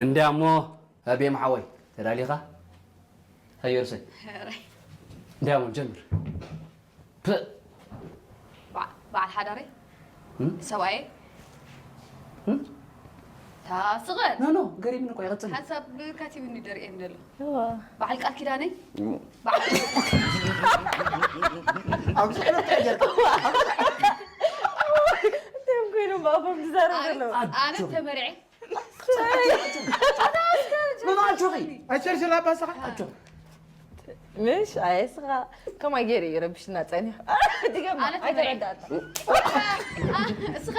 እንዲያሞ፣ ቤም ሓወይ፣ ተዳሊኻ? ሃዮ ርሰይ። እንዲያሞ፣ ጀምር። ፕእ። በዓ-፣ በዓል ሓዳረይ? እም? ሰብኣየይ? እም? ታስቐን። ኖ፣ ኖ፣ ገሪምኒ እኮ፣ ይቐጽል። ሓንሳብ ካቲብኒ ደርእየን ዘሎ። እዋ። በዓል ቃል ኪዳነይ? በዓል ኣብዚ ዕለት እንታይ ጌርካ? እንታይ እዮም ኮይኖም ብኣፎም ዝዛረቡ ዘለዉ? ኣነ፣ ኣነ ተመርዔ። ኖ፣ ኖ፣ ኣጆኺ። ኣይሸርሽር ኣባ ስኻ። ኣጆኺ። ምሽ፣ ኣይ፣ ስኻ ከማይ ገይሩ እዩ ረብሽና ጸኒሑ። ድገማ፣ ኣነ ኣይተረዳእካ። እስኻ?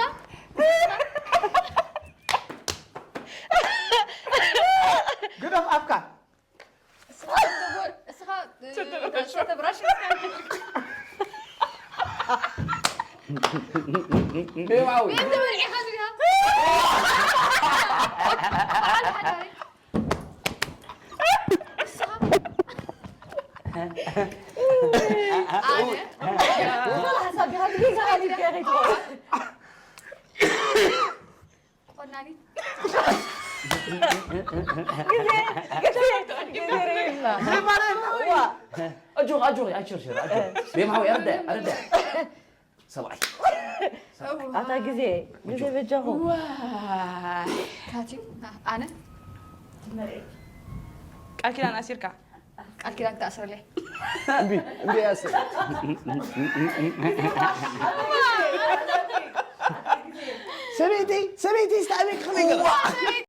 ግደፍ ኣፍካ። እስኻ፣ እስኻ፣ ተተበላሽ። ቤባዊ። ቤት ተበልዒ ኸዚ ዲኻ? በዓል ሓዳሪ። እስኻ? ኣነ? ሓሳብ ዲኻ? ዲኻ? ዲኻ? ቆናኒት። ግዜ፣ ግዜ፣ ግዜ ርኢና። ግዜ ማለት ነው። ዋ። ኣጆኺ፣ ኣጆኺ፣ ኣይትሸርሸሪ፣ ኣጆኺ። ቤም ሓወይ፣ ኣረዳያ፣ ኣረዳያ። ሰብኣይ። ኣታ ግዜ፣ ግዜ በጃኹም። ዋይ። ካቲ፣ ኣነ? ቃል ኪዳን ኣሲርካ? ቃል ኪዳን ክትኣስረለይ። እምቢ፣ እምቢ፣ ኣስር። ሰበይቲ፣ ሰበይቲ፣ እስቲ ኣበይ ክኸመይ ገለ?